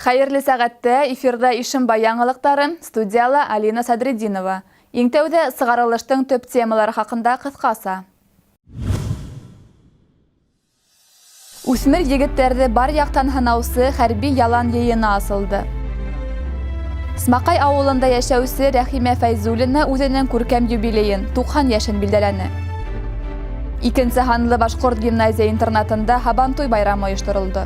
Хәйерле сәғәттә, эфирҙа Ишембай яңылыҡтары, студияла Алина Садретдинова. Иң тәүҙә сығарылыштың төп темалары хаҡында ҡыҫҡаса. Үҫмер егеттәрҙе бар яҡтан һынаусы хәрби ялан йыйыны асылды. Смаҡай ауылында йәшәүсе Рәхимә Фәйзуллина үҙенең күркәм юбилейын, 90 йәшен билдәләне. Икенсе һанлы башҡорт гимназия интернатында Һабантуй байрамы ойошторолдо.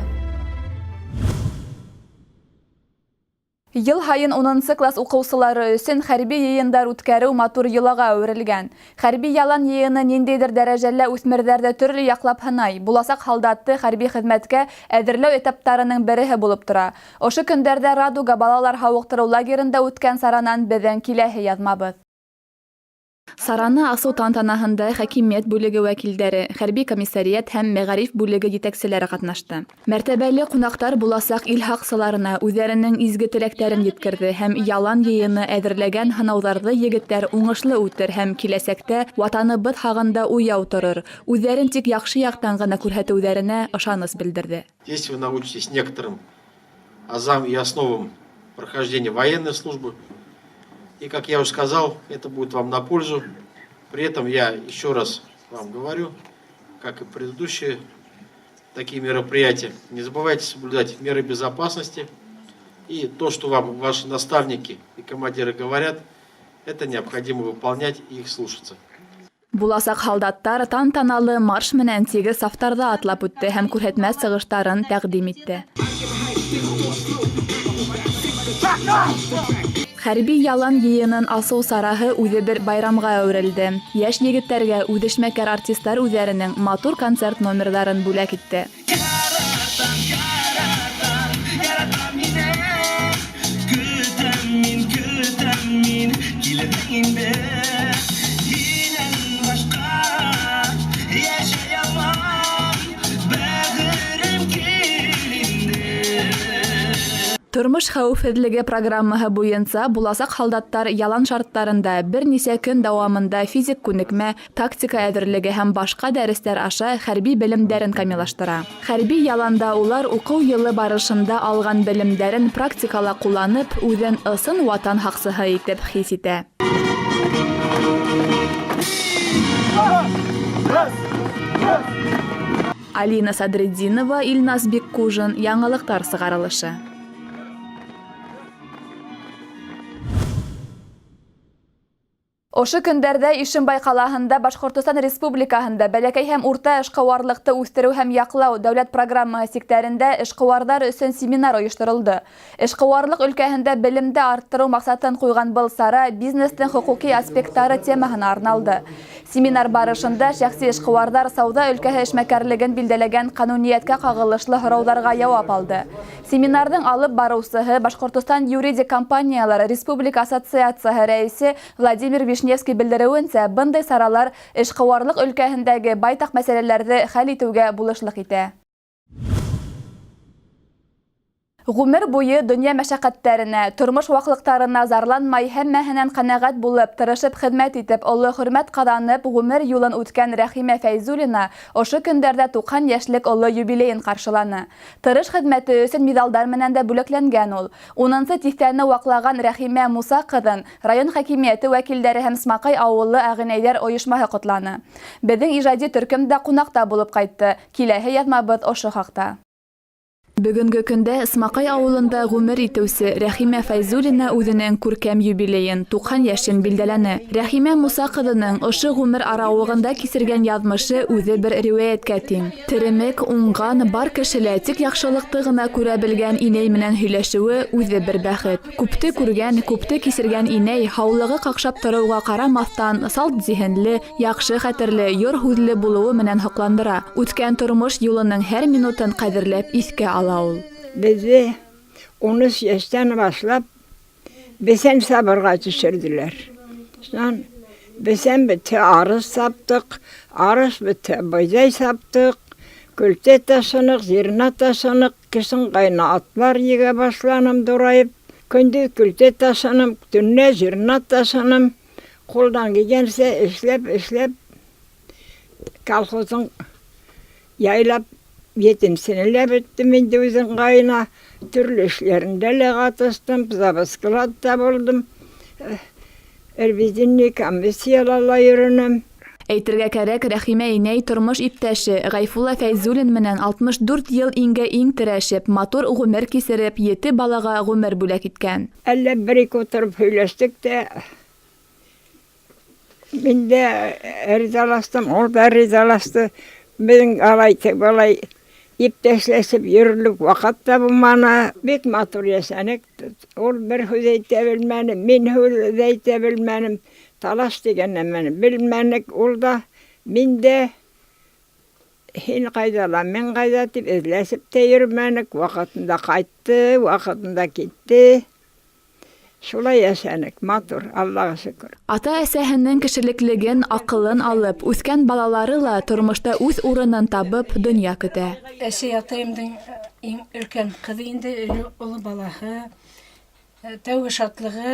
Йыл һайын 10 класс уҡыусылары өсөн хәрби йыйындар үткәреү матур йолаға әүерелгән. Хәрби ялан йыйыны ниндәйҙер дәрәжәлә үҫмерҙәрҙе төрлө яҡлап һынай, буласаҡ һалдатты хәрби хеҙмәткә әҙерләү этаптарының береһе булып тора. Ошо көндәрҙә Радуга балалар һауыҡтырыу лагерында үткән саранан беҙҙең киләһе яҙмабыҙ. Сараны асыу тантанаһында хакимиәт бүлеге вәкилдәре, хәрби комиссариат һәм мәғариф бүлеге етәкселәре ҡатнашты. Мәртәбәле ҡунаҡтар буласаҡ ил һаҡсыларына үҙҙәренең изге теләктәрен еткерҙе һәм ялан йыйыны әҙерләгән һынауҙарҙы егеттәр уңышлы үтер һәм киләсәктә Ватаныбыҙ һағында уяу торор, үҙҙәрен тик яҡшы яҡтан ғына күрһәтеүҙәренә ышаныс белдерҙе. Здесь вы научитесь некоторым азам и основам прохождения военной службы. И, как я уже сказал, это будет вам на пользу. При этом я еще раз вам говорю, как и предыдущие такие мероприятия, не забывайте соблюдать меры безопасности. И то, что вам ваши наставники и командиры говорят, это необходимо выполнять и их слушаться. Буласаҡ һалдаттар тантаналы марш менән тигеҙ сафтарҙа атлап үтте һәм күрһәтмә сығыштарын тәҡдим итте. Хәрби ялан йыйынын асыу сараһы үҙе бер байрамға әүерелде. Йәш егеттәргә үҙешмәкәр артистар үҙҙәренең матур концерт номерҙарын бүләк итте. Тормош хәүефһеҙлеге программаһы буйынса буласаҡ һалдаттар ялан шарттарында бер нисә көн дауамында физик күнекмә, тактика әҙерлеге һәм башҡа дәрестәр аша хәрби белемдәрен камиллаштыра. Хәрби яланда улар уҡыу йылы барышында алған белемдәрен практикала ҡулланып, үҙен ысын ватан һаҡсыһы итеп хис итә. Алина Садретдинова, Илназ Биккужин, Яңылыҡтар сығарылышы. Ошо көндәрҙә Ишембай ҡалаһында Башҡортостан Республикаһында бәләкәй һәм урта эшҡыуарлыҡты үҫтереү һәм яҡлау дәүләт программаһы сиктәрендә эшҡыуарҙар өсөн семинар ойошторолдо. Эшҡыуарлыҡ өлкәһендә белемде арттырыу маҡсатын ҡуйған был сара бизнестың хоҡуҡи аспекттары темаһына арналды. Семинар барышында шәхси эшҡыуарҙар сауҙа өлкәһе эшмәкәрлеген билдәләгән ҡануниәткә ҡағылышлы һорауҙарға яуап алды. Семинарҙың алып барыусыһы Башҡортостан юридик компаниялары Республика ассоциацияһы рәйесе Владимир Вишневский белдереүенсә, бындай саралар эшҡыуарлыҡ өлкәһендәге байтаҡ мәсьәләләрҙе хәл итеүгә булышлыҡ итә. Ғүмер буйы донъя мәшәҡәттәренә, тормош ваҡлыҡтарына зарланмай, һәммәһенән ҡәнәғәт булып, тырышып хеҙмәт итеп, оло хөрмәт ҡаҙанып, ғүмер юлын үткән Рәхимә Фәйзуллина ошо көндәрҙә 90 йәшлек оло юбилейын ҡаршыланы. Тырыш хеҙмәте өсөн миҙалдар менән дә бүләкләнгән ул. 10-нсы тиҫтәне ваҡлаған Рәхимә Муса ҡыҙын район хакимиәте вәкилдәре һәм Смаҡай ауылы ағинәйҙәр ойошмаһы ҡотланы. Беҙҙең ижади төркөм дә ҡунаҡта булып ҡайтты. Киләһе яҙмабыҙ ошо хаҡта. Бөгөнгө көндә Смаҡай ауылында ғүмер итеүсе Рәхимә Фәйзуллина үҙенең күркәм юбилейын 90 йәшен билдәләне. Рәхимә Муса ҡыҙының ошо ғүмер арауығында кисергән яҙмышы үҙе бер риүәйәткә тиң. Теремек, уңған, бар кешелә тик яҡшылыҡты ғына күрә белгән инәй менән һөйләшеүе үҙе бер бәхет. Күпте күргән, күпте кисергән инәй һаулығы ҡаҡшап тороуға ҡарамаҫтан салт зиһенле, яҡшы хәтерле, йор һүҙле булыуы менән һоҡландыра. Үткән тормош юлының һәр минутын ҡәҙерләп иҫкә ала. Беҙҙе 13 йәштән башлап бесән сабырға төшөрҙөләр. Шунан бесән бөтһә арыш саптыҡ, арыш бөтһә бойҙай саптыҡ, көлтә ташыныҡ, зерна ташыныҡ, кешен ҡайна атлар егә башланым дурайып. Көндөҙ көлтә ташыным, төнлә зерна ташыным. Ҡулдан килгәнсә эшләп, эшләп колхоздың яйлап етенсене лә бөттөм инде үҙең ҡайына. Төрлө эшләрендә лә ҡатыштым, завскладта булдым. Ревизионный комиссияла ла йөрөнөм. Әйтергә кәрәк, Рәхимә инәй тормош иптәше Ғәйфулла Фәйзуллин менән 64 йыл иңгә-иң терәшеп, матур ғүмер кисереп, ете балаға ғүмер бүләк иткән. Әллә бер-ике ултырып һөйләштек тә, мин дә ризалаштым, ул да ризалашты. Беҙҙең алай былай иптәшләшеп йөрөрлөк ваҡыт та булманы. Бик матур йәшәнек. Ул бер һүҙ әйтә белмәне, мин һүҙ әйтә белмәнем. Талаш тигән нәмәне белмәнек. Ул да, мин дә, һин ҡайҙа ла, мин ҡайҙа тип эҙләшеп тә йөрөмәнек. Ваҡытында ҡайтты, ваҡытында китте. Шулай йәшәнек, матур, Аллаға шөкөр. Ата-әсәһенең кешелеклеген, аҡылын алып, үҫкән балалары ла тормошта үҙ урынын табып, донъя көтә. Әсәй атайымдың иң өлкән ҡыҙы инде, оло балаһы, тәүге шатлығы.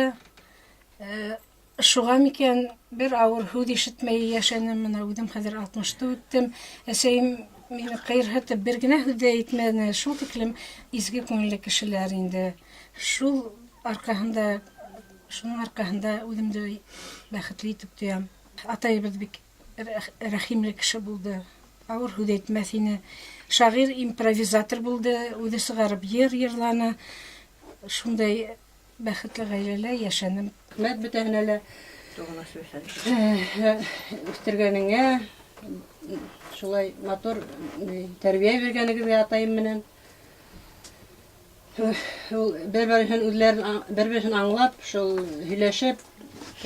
Шуға микән бер ауыр һүҙ ишетмәй йәшәнем, мына үҙем хәҙер 60-ты үттем. Әсәйем мине ҡыйырһытып бер генә һүҙ ҙә әйтмәне. Шул тиклем изге күңелле кешеләр инде. Шул арҡаһында, шуның арҡаһында үҙемде бәхетле итеп тоям. Атайыбыҙ бик рәхимле кеше булды. Ауыр һүҙ әйтмәҫ ине. Шағир, импровизатор булды, үҙе сығарып йыр йырланы. Шундай бәхетле ғаиләлә йәшәнем. Рәхмәт бөтәһенә лә. Үҫтергәнеңә, шулай матур тәрбиә биргәнегеҙгә атайым менән. Ул бер-береһен үҙләрен бер-береһен аңлап, шул һөйләшеп,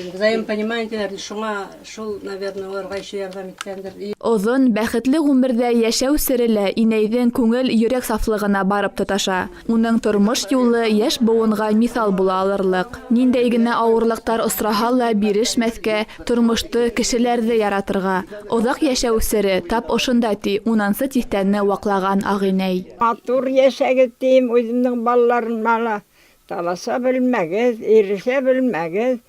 взаимопонимание тиләр, шуңа шул, наверное, уларға еще ярҙам иткәндер. Оҙон, бәхетле ғүмерҙә йәшәү сере лә инәйҙең күңел, йөрәк сафлығына барып тоташа. Уның тормош юлы йәш быуынға миҫал була алырлыҡ. Ниндәй генә ауырлыҡтар осраһа ла бирешмәҫкә, тормошто, кешеләрҙе яратырға. Оҙаҡ йәшәү сере тап ошонда, ти унынсы тиҫтәне ваҡлаған ағинәй. Матур йәшәгеҙ тием үҙемдең балаларыма ла. Талаша белмәгеҙ, ирешә белмәгеҙ.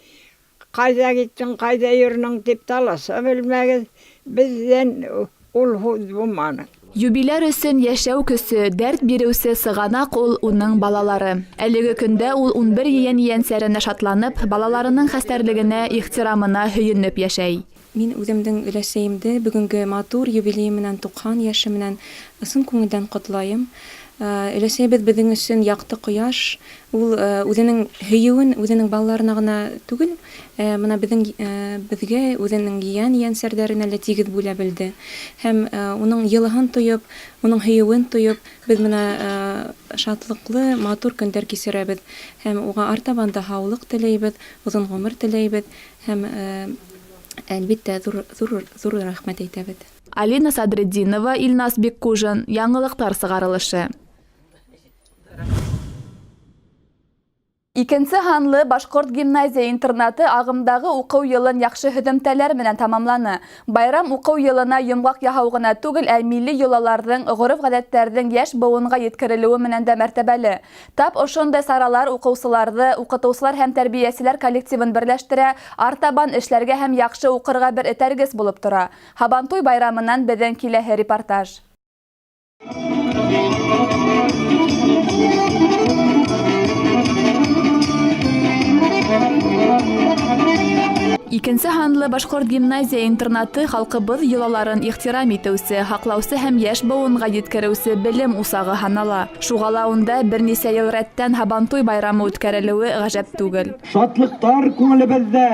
Ҡайҙа киттең, ҡайҙа йөрөнөң тип талаша белмәгеҙ. Беҙҙән ул һүҙ булманы. Юбиляр өсөн йәшәү көсө, дәрт биреүсе сығанаҡ ул уның балалары. Әлеге көндә ул 11 ейән ейәнсәренә шатланып, балаларының хәстәрлегенә, ихтирамына һөйөнөп йәшәй. Мин үҙемдең өләсәйемде бөгөнгө матур юбилейы менән, 90 йәше менән ысын күңелдән ҡотлайым. Өләсәйебеҙ беҙҙең өсөн яҡты ҡояш. Ул үҙенең һөйөүен үҙенең балаларына ғына түгел, мына беҙгә үҙенең ейән ейәнсәрҙәренә лә тигеҙ бүлә белде. Һәм уның йылыһын тойоп, уның һөйөүен тойоп, беҙ мына шатлыҡлы, матур көндәр кисерәбеҙ. Һәм уға артабан да һаулыҡ теләйбеҙ, оҙон ғүмер теләйбеҙ һәм әлбиттә ҙур, ҙур, ҙур рәхмәт әйтәбеҙ. Алина Садретдинова, Илназ Биккужин, Яңылыҡтар сығарылышы. Икенсе һанлы башҡорт гимназия интернаты ағымдағы уҡыу йылын яҡшы һөҙөмтәләр менән тамамланы. Байрам уҡыу йылына йомғаҡ яһау ғына түгел, ә милли йолаларҙың, ғөрөф-ғәҙәттәрҙең йәш быуынға еткерелеүе менән дә мәртәбәле. Тап ошондай саралар уҡыусыларҙы, уҡытыусылар һәм тәрбиәселәр коллективын берләштерә, артабан эшләргә һәм яҡшы уҡырға бер этәргес булып тора. Һабантуй байрамынан беҙҙең киләһе репортаж. Икенсе һанлы башҡорт гимназия интернаты халҡыбыҙ йолаларын ихтирам итеүсе, һаҡлаусы һәм йәш быуынға еткереүсе белем усағы һанала. Шуға ла унда бер нисә йыл рәттән Һабантуй байрамы үткәрелеүе ғәжәп түгел. Шатлыҡтар күңелебеҙҙә,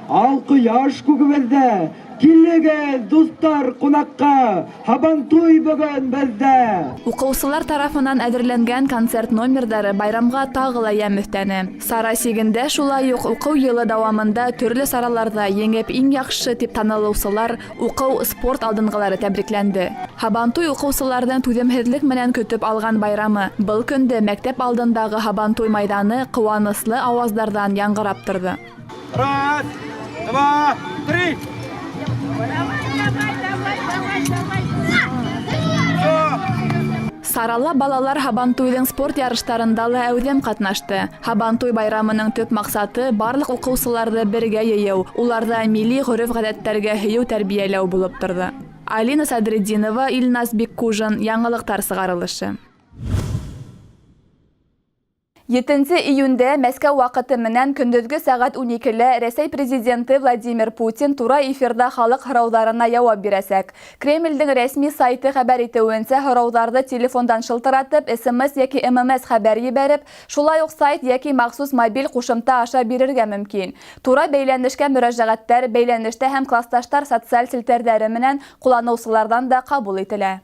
ал ҡояш күгебеҙҙә. Килегеҙ, дуҫтар, ҡунаҡҡа, Һабантуй бөгөн беҙҙә. Уҡыусылар тарафынан әҙерләнгән концерт номерҙары байрамға тағы ла йәм өҫтәне. Сара сигендә шулай уҡ уҡыу йылы дауамында төрлө сараларҙа еңеп иң яҡшы тип танылыусылар, уҡыу спорт алдынғылары тәбрикләнде. Һабантуй уҡыусыларҙың түҙемһеҙлек менән көтөп алған байрамы. Был көндө мәктәп алдындағы Һабантуй майҙаны ҡыуаныслы ауаздарҙан яңғырап торҙо. Раз, два, три. Сарала балалар Һабантуйҙың спорт ярыштарында ла әүҙем ҡатнашты. Һабантуй байрамының төп маҡсаты барлыҡ уҡыусыларҙы бергә йыйыу, уларҙа милли ғөрөф-ғәҙәттәргә һөйөү тәрбиәләү булып торҙо. Алина Садретдинова, Илназ Биккужин, Яңылыҡтар сығарылышы. Етенсе июндә Мәскәү ваҡыты менән көндөҙгө сәғәт 12-лә Рәсәй Президенты Владимир Путин тура эфирҙа халыҡ һорауҙарына яуап бирәсәк. Кремлдең рәсми сайты хәбәр итеүенсә, һорауҙарҙы телефондан шылтыратып, СМС йәки ММС хәбәр ебәреп, шулай уҡ сайт йәки махсус мобиль ҡушымта аша бирергә мөмкин. Тура бәйләнешкә мөрәжәғәттәр бәйләнештә һәм класташтар социаль селтәрҙәре менән ҡулланыусыларҙан да ҡабул ителә.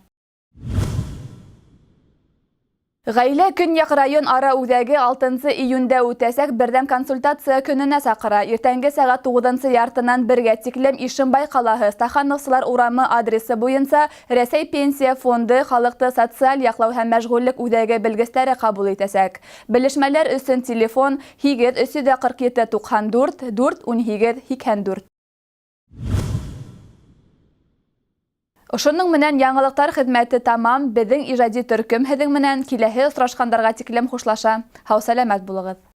Ғаилә Көньяҡ район ара үҙәге 6 июндә үтәсәк берҙәм консультация көнөнә саҡыра. Иртәнге сәғәт 9-нсы яртынан бергә тиклем Ишембай ҡалаһы Стахановсылар урамы адресы буйынса Рәсәй Пенсия фонды халыҡты социаль яҡлау һәм мәшғүллек үҙәге белгестәре ҡабул итәсәк. Белешмәләр өсөн телефон 8 347 94 4 18 84. Ошоноң менән яңылыҡтар хеҙмәте тамам. Беҙҙең ижади төркөм һеҙҙең менән киләһе осрашҡандарға тиклем хушлаша. Һау-сәләмәт булығыҙ.